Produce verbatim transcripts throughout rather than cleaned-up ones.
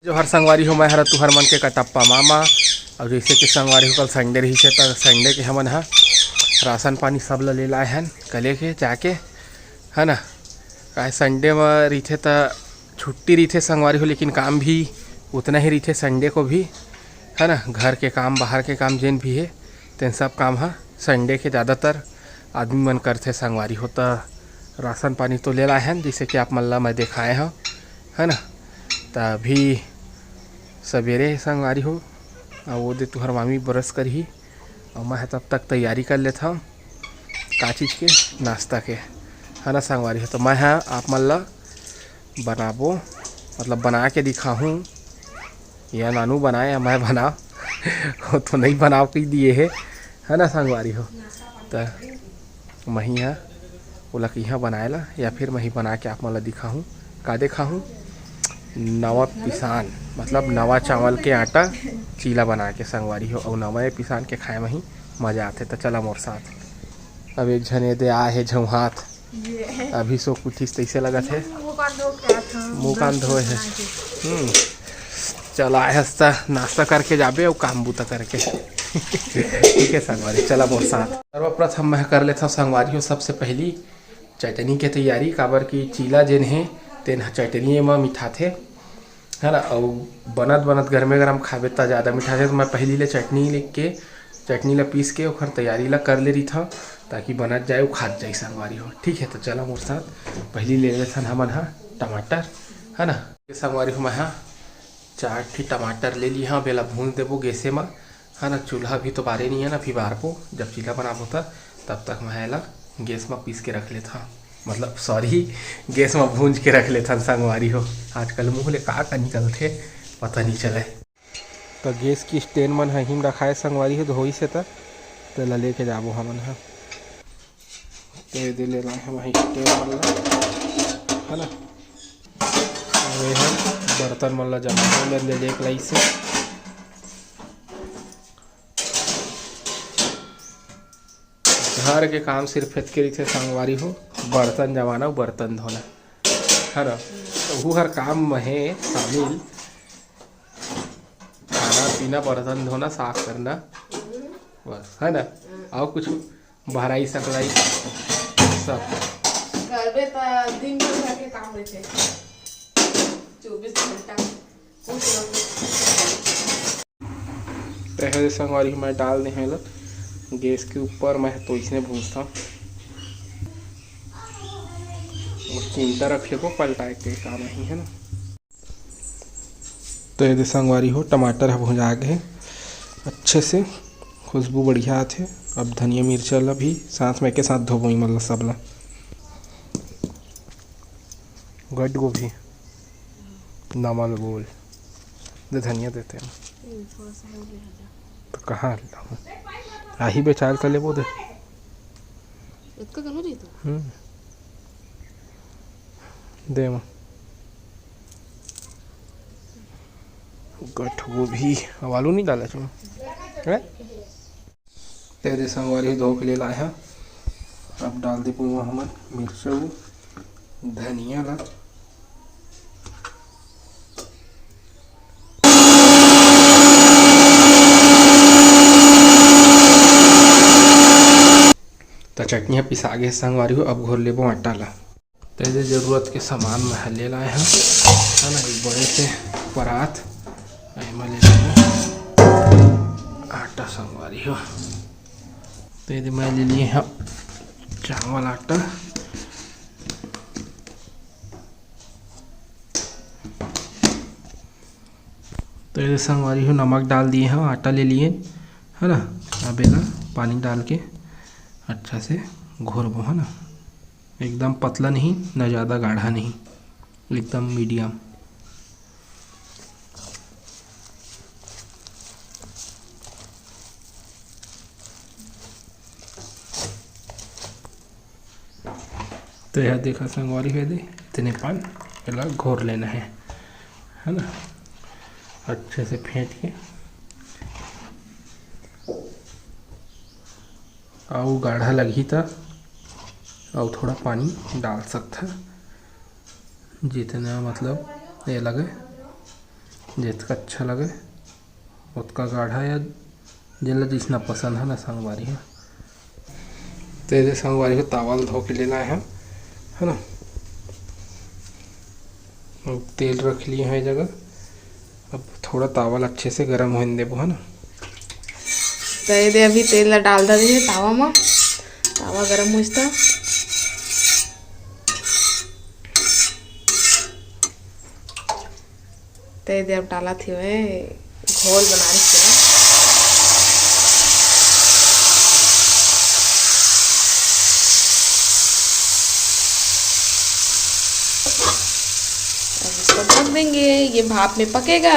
जोहार संगवारी हो, मैं हरा तुहर मन के कटप्पा मामा। और जैसे कि संगवारी हो, कल संडे रहिसे, त संडे के हमन ह राशन पानी सब ल ले लाए हन कले के जाके, है ना। काहे संडे म रहिथे त छुट्टी रहिथे संगवारी हो, लेकिन काम भी उतना ही रहिथे संडे को भी, है ना। घर के काम, बाहर के काम जेन भी हे, तेन सब काम ह संडे के ज़्यादातर आदमी मन करथे संगवारी हो। त राशन पानी तो ले लाए हन, जैसे कि आप मन ला मैं देखाए हव, है ना। त अभी सबेरे संगवारी हो, अउ वो दे तुहर मामी brush करही, अउ मैं ह तब तक तैयारी कर लेथव का चीज़ के, नाश्ता के, है ना संगवारी हो। तो मैं ह आप मन ला बनाबो, मतलब बना के दिखाहूँ, या नानू बनाए या मैं बनाव वो तो नहीं बनाव कही दिए हे, है ना संगवारी हो। त मही ह ओला कइहाँ बनाए ला, या फिर मही बना के आप मन ला दिखाहूँ। का दिखाहूँ? नवा पिसान, मतलब नवा चावल के आटा चीला बना के संगवारी हो, अउ नवा पिसान के खाए मही मजा आथे। त चला मोर साथ। अब एक झन एदे आए हे झौहात, अभी सो कुठिस तइसे लगत हे। मुंह कान धो के आत हूँ, मुंह कान धोए हे। हम्म, चल आए हस त नाश्ता करके जाबे अउ काम बूता करके। ठीक है संगवारी, चला मोर साथ। सर्वप्रथम मैं कर लेथव संगवारी हो सबसे पहली चटनी के तैयारी, काबर कि चीला जेन हे तेन ह चटनी म मिठाथे। है ना, अउ बनत बनत गरमे गरम खाबे त ज़्यादा मिठाथे। तो मैं पहली ले चटनी लेके, चटनी ला पीस के ओखर तैयारी ला कर ले रहिथव, ताकि बनत जाए, अउ खात जाए संगवारी हो। ठीक है, तो चला मोर साथ, पहली ले लेथन हमन ह टमाटर, है ना। संगवारी हो, मैं ह चार ठी टमाटर ले ली हव, बेला भून देबो गैसे म, है ना। चूल्हा भी तो बारे नहीं है ना, अभी बारबो, जब चीला बनाबो त तब तक मैं एला गैस म पीस के रख लेथव, मतलब सॉरी, गैस म भूंज के रख लेथन संगवारी हो। आजकल मुंह ले का का निकलथे पता नहीं चले। त गैस की स्टैंड मन ह इही म रखाए संगवारी हो, धोई से त तेला लेके जाबो हमन ह। ते दे ले लाए हम वही स्टैंड मन ला, है ना। अउ ये ह बर्तन मन ला जमा हो ले लेके लाइस हे। घर के काम सिर्फ एतके रहिथे संगवारी हो, बर्तन जमाना अउ बर्तन धोना, है ना। तो उहू हर काम में हे शामिल, खाना पीना, बर्तन धोना, साफ करना, बस, है ना। अउ कुछ भराई सकलाई सब। करबे त दिन भर घर के काम रहिथे, चौबीस घंटा। कुछ ना कुछ। पहले संगवारी मैं डाल दे हँव एला गैस के ऊपर, मैं तो इसने भूंजता हूँ। और चिमटा रख लेबो, पलटाए के काम ही है ना। तो ये दे संगवारी हो, टमाटर ह भुंजा गे हे अच्छे से, खुशबू बढ़िया आथे। अब धनिया मिर्चा ला भी साथ में, के साथ धोबो इमन ला सब ला। गट गोभी, नमल बोल दे, धनिया देते हैं। हम्म, थोड़ा सा हो गया है। तो कहाँ लाऊं? आही बेचाल त लेबो दे। इतना कनो रही तो? हम्म। दे माँ। गठ गोभी, अब आलू नहीं डाला चलो। हैं? तेरे संगवारी धो के ले लाए हैं। अब डाल दे पुआ हमन मिर्चा, धनिया ला। त चटनी ह पिसा गे संगवारी हो, अब घोर लेबो आटा ला। त एदे जरूरत के सामान मैं ह ले लाए हँव, है ना, एक बड़े से परात, एमा ले लेबो आटा संगवारी हो। त एदे मैं ले लिए हँव चावल आटा। त एदे संगवारी हो, नमक डाल दिए हँव, आटा ले लिए, है ना। अब एला पानी डाल के अच्छा से घोरबो, है ना। एकदम पतला नहीं, ना ज़्यादा गाढ़ा नहीं, एकदम मीडियम। तो यह देखा संगवारी हो, दे इतने पान एला घोर लेना है, है ना, अच्छे से फेंट के। अउ गाढ़ा लगही त अउ थोड़ा पानी डाल सकथा, जितना मतलब ये लगे। जतका अच्छा लगे ओतका गाढ़ा, या जेला जिसना पसंद है ना संगवारी हो। तो ये संगवारी हो, तावा ल धो के लेना है, है ना। अब तेल रख लिए हैं जगह। अब थोड़ा तावा ल अच्छे से गरम होने देबो, है ना। तो ये दे, अभी तेल ला डाल दे तावा में, तावा गरम होइस त। ते दे अब डालत हवे, घोल बना रही है। अब इसको ढक देंगे, ये भाप में पकेगा।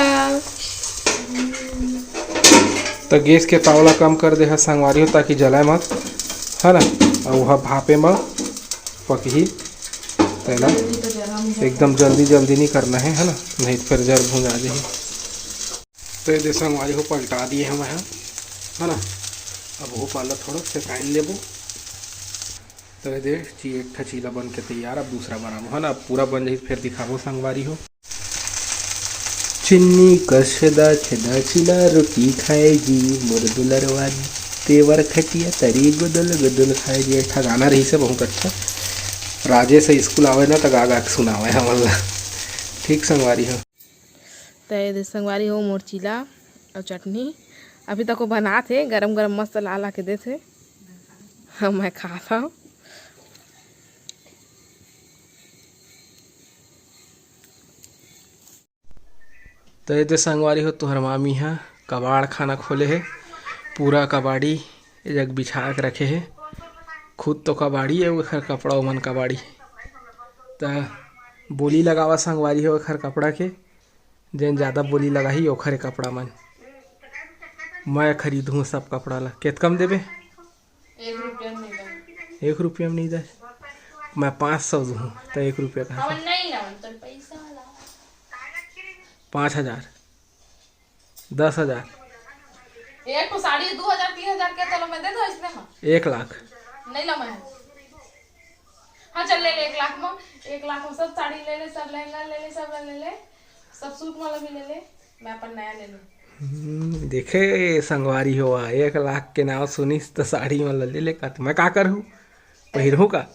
तो गैस के तावला कम कर दे हा संगवारी हो, ताकि जलाए मत, है ना। और वह भापे में पकही, तेला एकदम जल्दी जल्दी नहीं करना है, है ना, नहीं तो फिर जर भुंजा जाही। तो ये दे संगवारी हो, पलटा दिए हम यहाँ, है ना। अब वो पाला थोड़ा सेकाइन देबो। तो ये दे ची-, एक ठा चीला बन के तैयार। अब दूसरा बनाबो, है ना। अब पूरा बन जाही फिर दिखाबो संगवारी हो। चिन्नी कस छेदा छेदा चीला रोटी खाए जी, मोर दुलरवा देवर खटिया तरी गुदुल गुदुल खाए जी। एक ठा गाना रही से बहुत अच्छा, राजेश स्कूल आवे ना तो गा गा के सुनावे हमन ला। ठीक संगवारी हो। तो ये दे संगवारी हो मोर चीला और चटनी। अभी तक वो बनात हे, गरम गरम मस्त ला ला के देत हे। हाँ, मैं खात हूँ। तो ये दे संगवारी हो, तुहर मामी ह कबाड़ खाना खोले हे। पूरा कबाड़ी ए जग बिछा के रखे हे। खुद तो कबाड़ी हे, ओखर कपड़ा ओमन कबाड़ी। त बोली लगावा संगवारी हो ओखर कपड़ा के, जेन जादा बोली लगाही ओखरे कपड़ा मन। मैं खरीदहूँ सब कपड़ा ला। केतका म देबे? एक रुपया में नहीं दे। एक रुपया में नहीं दे? मैं पाँच सौ दूँ, तो एक रुपया कहाँ से? नहीं ना, तो पैसा वाला। पाँच हजार, दस हजार। एक तो साड़ी दो हजार, तीन हजार के तो लो, मैं दे दो इसने में। एक लाख। नहीं लो मैं। हाँ, चल ले ले, एक लाख में, एक लाख में सब साड़ी ले ले, सब लहंगा ले ले, सब ले ले, सब सूट वाला भी ले ले, मैं अपन नया ले लूँ। हम्म, देखे संगवारी हो, एक लाख के नाव सुनिस त साड़ी वाला ले ले का, त मैं का करहूँ? पहिरहूँ का?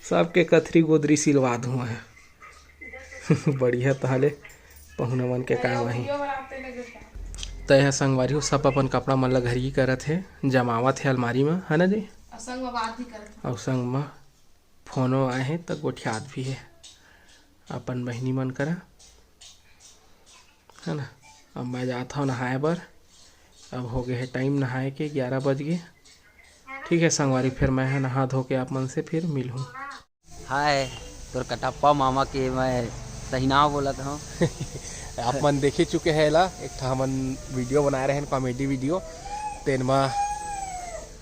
सबके कथरी गोदरी सिलवा दूँ मैं। बढ़िया, ताहले पहुना मन के काम आही। तय ह संगवारी हो, सब अपन कपड़ा मन ला घरगी करत हे, जमावत हे अलमारी म, है ना जी? अउ संग म बात भी करत हे। अउ संग म फोनो आए हे, त गोठियात भी हे अपन बहिनी मन करा, है ना। अब मैं जात हव नहाए बर, अब हो गए हे टाइम नहाए के, ग्यारह बज गए। ठीक है संगवारी, फिर मैं ह नहा धो के आप मन से फिर मिलहूँ। हाय, तोर कटप्पा मामा के मैं सही नाव बोलत हूँ। आप मन देख ही चुके हैं ला, एक ठा हमन वीडियो बनाए रहे, कॉमेडी वीडियो, तेन मा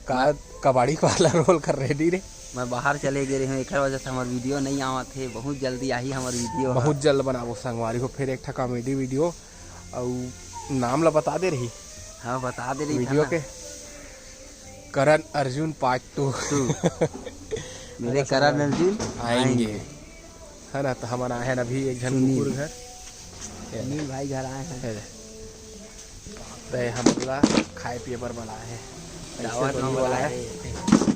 का कबाड़ी वाला रोल कर रहे दी रे। मैं बाहर चले गए रहे हूँ, एकर वजह से हमार वीडियो नहीं आवत हे। बहुत जल्दी आही हमार वीडियो ह। बहुत जल्द बनाबो संगवारी हो, फिर एक ठा कॉमेडी वीडियो। अउ नाम ला बता दे रही। हाँ, बता दे रही वीडियो के। Karan Arjun part two. To. मेरे करण अर्जुन आएंगे। आएंगे। है ना, तो हमन आए हैं अभी एक झन सुनील। कुकुर घर। सुनील भाई घर आए हैं। है। तय हमला खाए पिए बर बलाए हे। ऐसे दावत तो में नहीं बलाए बलाए हे। हे।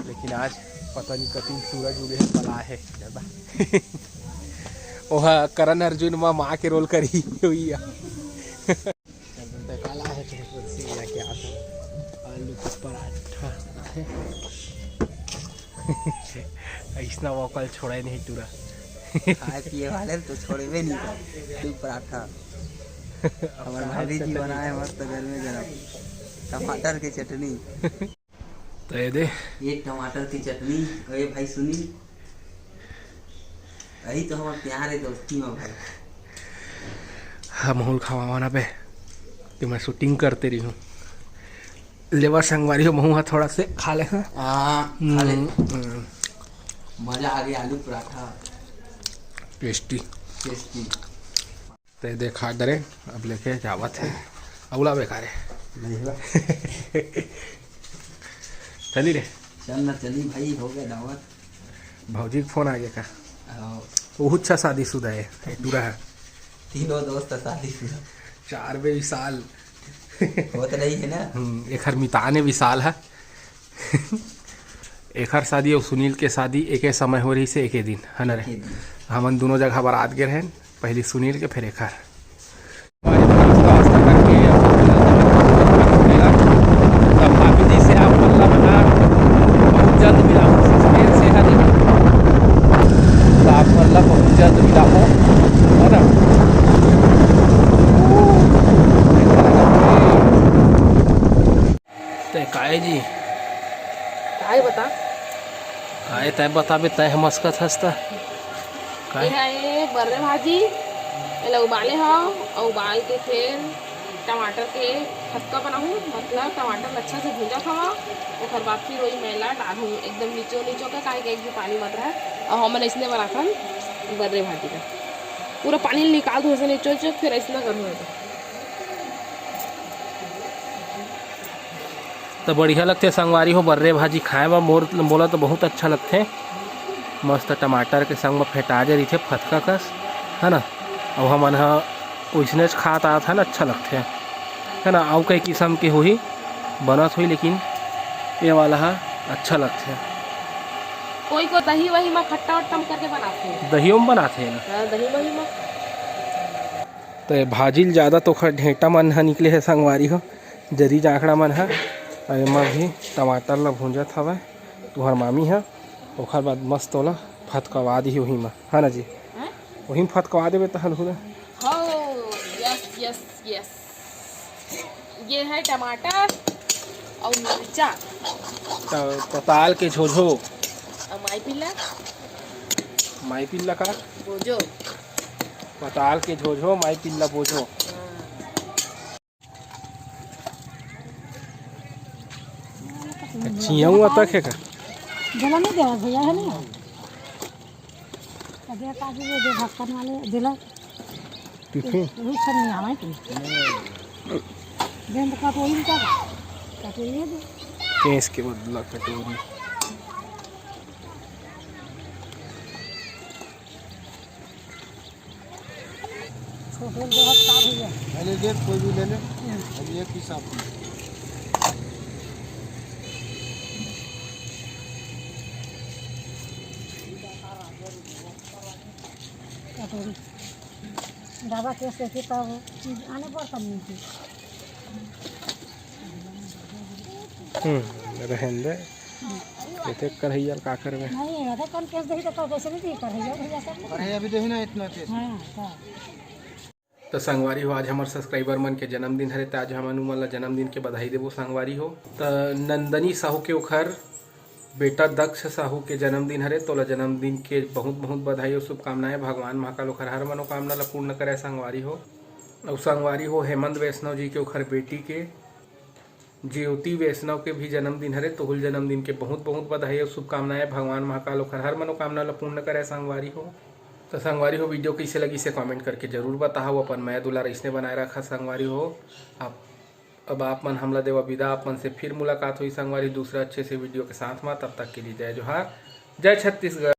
लेकिन आज पता नहीं कति सूरज उगे हे, बलाए हे। ओहा करण अर्जुन मा माँ के रोल करी हुई हे। तय काला हे, छोटे छोटे से या क्या था? आलू के पराठा हे। ऐसना वो कल छोड़ा ही नहीं टूरा। खाए पिए वाले तो छोड़बे नहीं कर। आलू पराठा। हमारे भाभी जी बनाए मस्त गरमे गरम टमाटर के चटनी। तो ये दे। ये टमाटर की चटनी। अरे भाई सुनी, यही तो हमारा प्यार है दोस्ती में भाई। हम हुल खवावा ना बे, कि मैं शूटिंग करते रही हूँ। लेवा संगवारी हो, महू हा थोड़ा से खा ले, हाँ। हाँ, खा ले। हम्म, हम्म। मजा आ गया आलू पराठा। टेस्टी। टेस्टी। ते देखा डरे, अब लेके जावत हे। अउला बेकार हे। नहीं हुआ। चली रे। चल ना, चली भाई, हो गया दावत। भौजी के फोन आ गया का? हाँ। वो अच्छा शादीशुदा है, एक टूरा है। तीनों दोस्त शादी शुदा। चार बे विशाल। वो तो नहीं है ना। हम्म, एखर मितान ए विशाल ह। एखर शादी अउ सुनील के शादी एके समय हो रहिस हे, एके दिन, है ना रे? एके दिन। हमन दोनों जगह बरात गे रहेन, पहली सुनील के, फिर एखर। तो भाभी जी से आप मन ला बना बहुत जल्द मिलाहूँ, suspense हे, है ना? तो आप मन ला बहुत जल्द मिलाहूँ, है ना? तय काय जी? काय बता? काय तय बताबे, तय हम असकत हस त? काय? ये है बर्रे भाजी, एला उबाले हव, अउ उबाल के फिर टमाटर के फतका बनाहूँ, मतलब टमाटर ला अच्छा से भूंजत हव, ओकर बाद फिर वही मैला डालहूँ, एकदम निचो निचो के, काहे कि एक भी पानी मत रहे। अउ हमन अइसने बनाथन बर्रे भाजी ला, पूरा पानी निकाल दूँ अइसे निचो निचो, फिर अइसना करहूँ। त बढ़िया लगथे संगवारी हो बर्रे भाजी खाए बर। मोर, मोला तो बहुत अच्छा लगथे। मस्त टमाटर के संग म फेंटा जे रहिथे फतका कस, है ना? अउ हमन ह ओइसनेच खात आत हन, अच्छा लगथे, है ना? अउ कई किसम के होही, बनत होही, लेकिन ये वाला ह अच्छा लगथे। कोई को दही वही म खट्टा वट्टा म करके बनाथे। दहियो म बनाथे ना? हाँ, दही वही म। त भाजी ल जादा तो ओखर ढेंटा मन ह निकले हे संगवारी हो, जरी जांखड़ा मन ह। अउ एमा भी टमाटर ल भूंजत हवय तुंहर मामी ह। ओखर बाद मस्त ओला फतकवा दिही ओही म, है ना जी? हैं? ओही म फतकवा देबे त हलहू ला। हो, यस, यस, यस। ये है टमाटर अउ मिर्चा। त पताल के झोझो। अउ माई पिल्ला। माई पिल्ला का? बोझो। पताल के झोझो, माई पिल्ला बोझो। हाँ। चियौं तक हे का? जला नहीं देवा भैया, है नहीं? अबे काजू दे दे, ढक्कन वाले दिला। टिफिन? वही सब नहीं आवे कि। बेंद का तो वही का, का तो ये दे। केस के बदला कटोरी। छोटे बहुत साफ हो गया। ले ले, कोई भी ले ले। अभी एक हिसाब से। कटोरी। दादा के से के तब आने पर तब मिलती। हम्म, रहन दे। ये तो करैया का करबे? नहीं, अरे कौन केस दही तो कैसे नहीं दी करैया भैया सब। अरे अभी दही ना इतना केस। हाँ, हाँ। त संगवारी हो, आज हमर subscriber मन के जन्मदिन हरे, त आज हमन उमन ला जन्मदिन के बधाई देबो संगवारी हो। त नंदनी साहू के ओखर बेटा दक्ष साहू के जन्मदिन हरे, तोला जन्मदिन के बहुत बहुत बधाई अउ शुभकामनाएं। भगवान महाकाल ओखर हर मनोकामना ला पूर्ण करे संगवारी हो। अउ संगवारी हो, हेमंत वैष्णव जी के ओखर बेटी के ज्योति वैष्णव के भी जन्मदिन हरे, तोहुल जन्मदिन के बहुत बहुत बधाई अउ शुभकामनाएं। भगवान महाकाल ओखर हर मनोकामना ला पूर्ण करे संगवारी हो। त संगवारी हो, video कइसे लगिस हे comment करके जरूर बताहू। अपन मया दुलार अइसने बनाए रखा संगवारी हो। आप, अब आप मन हमला देवा विदा, आप मन से फिर मुलाकात होही संगवारी दूसरा अच्छे से video के साथ मा। तब तक के लिए जय जोहार, जय छत्तीसगढ़।